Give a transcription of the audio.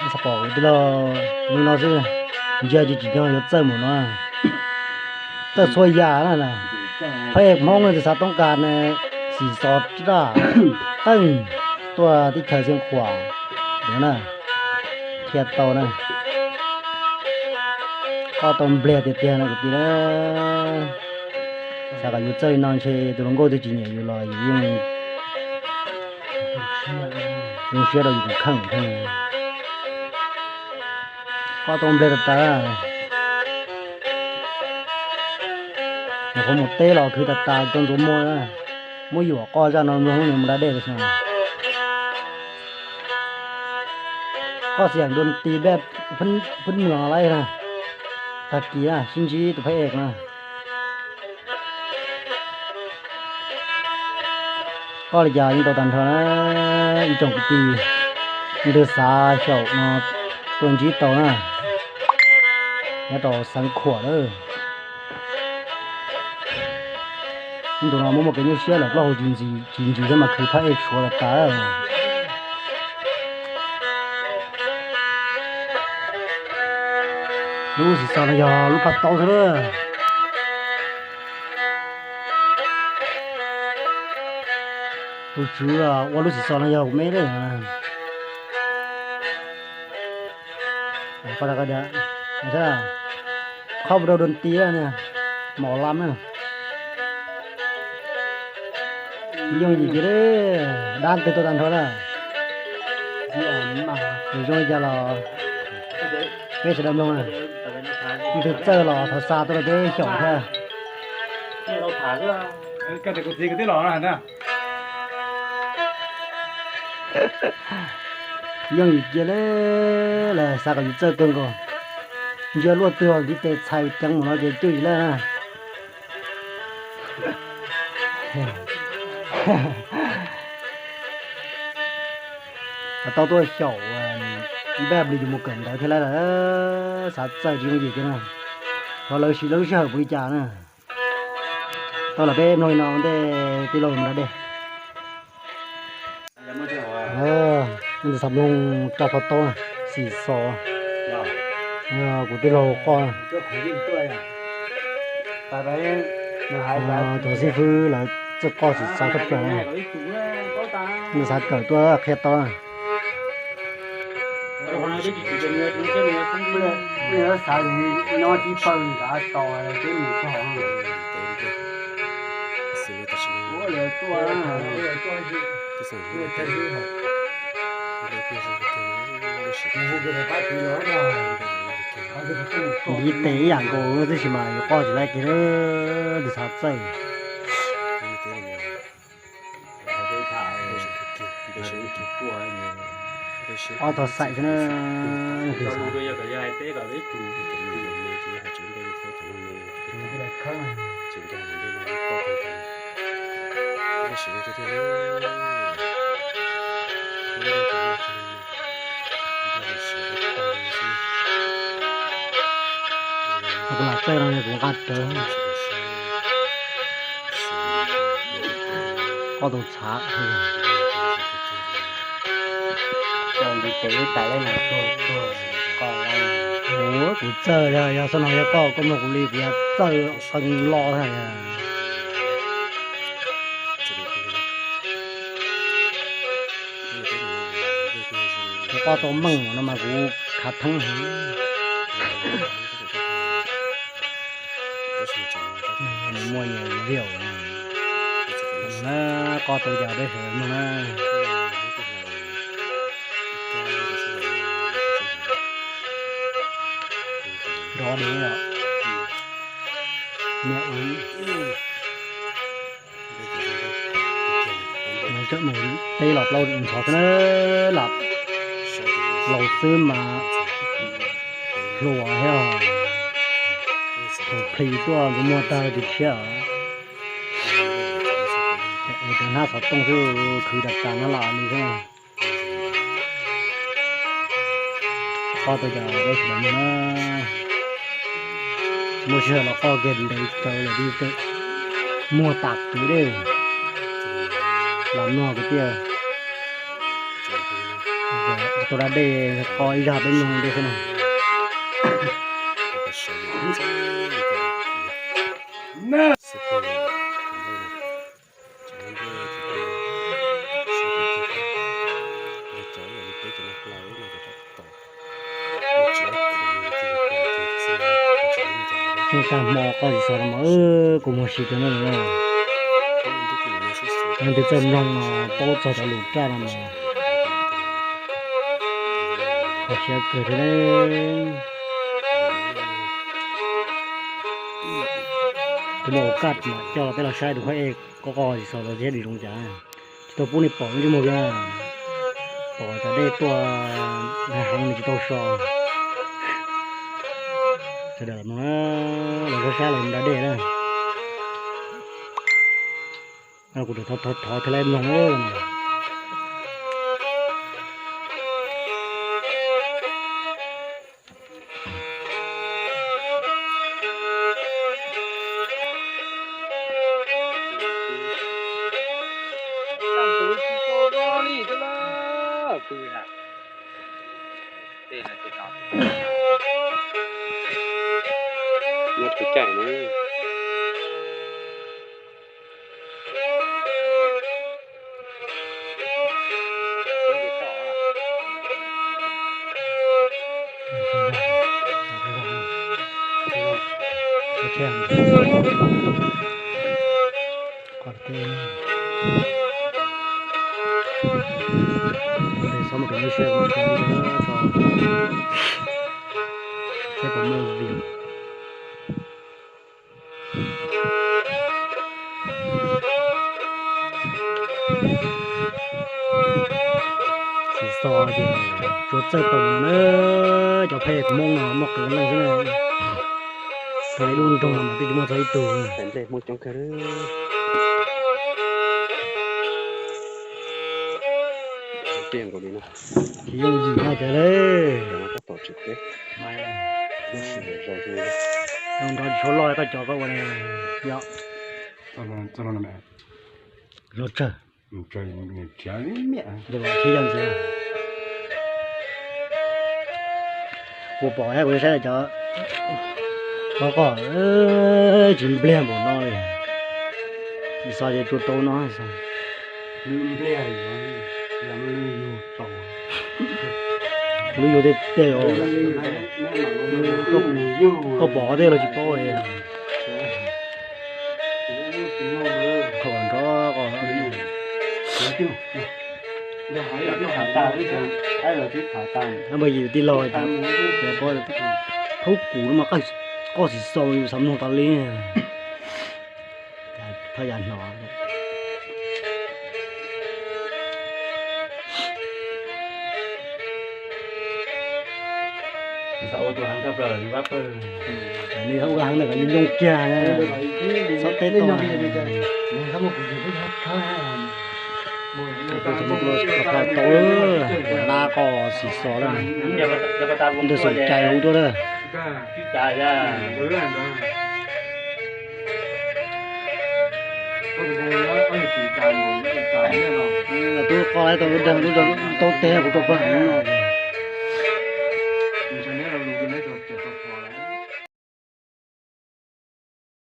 Xav pom kuv tij laug li no xwb, ntsia tsis tsim nyog yuav txawj mus no. Txawj txhua yam na. Phab ej Hmoob no tsis xav toob kas ne, xim xos raj qeej tuaj teb chaws Xiav Khuam no na, qhia tau na. Koj tau npliag tiag tiag no kwv tij na. Xav kom yus txawj li no ntshe tus hluas nkauj twg tsis nyiam yus los yus yeej zoo siab rau yus tus kheej thiab. Koj tau npliag tas tas. Nyuam qhuav mus teb los khwv tas tas tau ntxuav muag na. Muab yuam koj zaj no mloog hnub no mus da dej tas. Koj xim dua ti bej phwb mws lawm na. Tag kis na sib ntsib tus phab ej na. Koj li cas yeej tau tag nrho na, ib tsoom kwv tij, leej twg xav xyaum no tuaj ntsib tau na, nyob rau Xeev Khuam lawm. Ib ntus no muaj muaj kev nyuaj siab lawm, plaub hau tsis ntsis thiab mas khwv phab ej suav tas tas. Lub xim xos no yog lub plab taub xwb lawm. Tus tswv ua lub xim xos no yog kuv me lawm. Qhov mus rau dua ti, mos lab na. Yooj yim kiag li, dab nteg tuaj tag nrho na. Zoo li cas los peb sawv daws mloog na. Leej twg txawj los thov xa tuaj rau peb xyaum thiab. Yooj yim kiag li, lawv xav kom yus txawj kawg nkaus. Ntsia luaj twg ntiv tes txhais ceev mus no ces cuj yim lawm na. Tau tuaj xyaum npaj plis yus mus kawm ntawv thiab lawm, xav txawj tsis yooj yim kiag na. Xyov lawv siv lawv lub sij hawm puas li cas na. Tau los peb mloog li no ua ntej tij laug mus da dej. Tus xav mloog rau phau tau xim xos, kuv tij laug qoj, cov xib fwb lawv txawj qoj xim xos tshaj plaws. Nws xav kawm tuaj qhia tau. Xav nyob tib pawg nrad tos peb mus txog. Ntiv tes ib yam nkaus xwb sis mas yuav qoj tsis laib kiag, tus xav txawj. Ob tog xaim xwb na. Kuv lam txawj no kuv nqa rawv. Koj tus tshav. Kuv txawj yog, yog xab no yog koj, koj mloog kuv li kuv yuav txawj qee lo thiab. Kuv koj tau meej no mas kuv khav theeb heev. Muaj nyias view na, koj tau cas peb sawv daws mloog na. Nrov dev os. Niam ub. Teb los plaub ntxhov xwb na, lam laus xwb mas hluas thiab os. Thaum plis tuaj ntxuav muag tag tis tshiab os. Es cov hnab xov tooj xwb khwv tas tas hnab los li xwb. Qoj tau cas peb sawv daws mloog na. Muaj sij hawm los qoj kiag ntev tsawv lawm, muag tas kwv li. Los mloog kwv tij. Tau da dej qo ib zaj peb mloog dej xwb na. Tseem tag hmo qo tsis xaus no mas kuv muag si rau nej na. Leej twg txawj mloog no paub txog cov lus raj no mas kho siab kawg thiab ne. Kuv muaj ua kaj mam coj peb los saib tus khaub ej qo qo tsis xaus los thiab dim zoo cas. Tsis tau pub nej pom ntsej muag kiag, pom cov dej tuaj heev heev nws tsis tau so. Sawv daws no los saib saib los da dej na. Kuv thov thov thiaj li mloog. Txhob mus rau lub sij hawm tso, seb puas muaj view. Tsis txog ces tsuas txawj tos na, cov pheej Hmoob no muaj qee leej xwb na. Txog ib lub nroog no mas twb tsis muaj txog ib tug. Tsis yooj yim no ces li. Zoo nrov tsis tshua loj koj cov koj ua yom. Zoo tsawg. Nws thiab ntxiv. Kuv pom thiab kuv saib cov qo qo tsis npliag npaum no li. Tsis xav ces tsuas tau no xav. Lub yug tiag tiag os. Koj pom thiab los tsis paub li. Thaum nrov qo. Npawg yim tij laug, thaub kuv no mas qoj xim xaus yus xav mloog tas li. Thaj yam hnov. Nws ua heev na kom yus nyooj kiag, txhob teb tau. Tau qoj xim xaus lawm, ntawd xaum cai hauv tuaj lawm. Tub qoj lawm tau lub dag tau teb kuv rau pag no.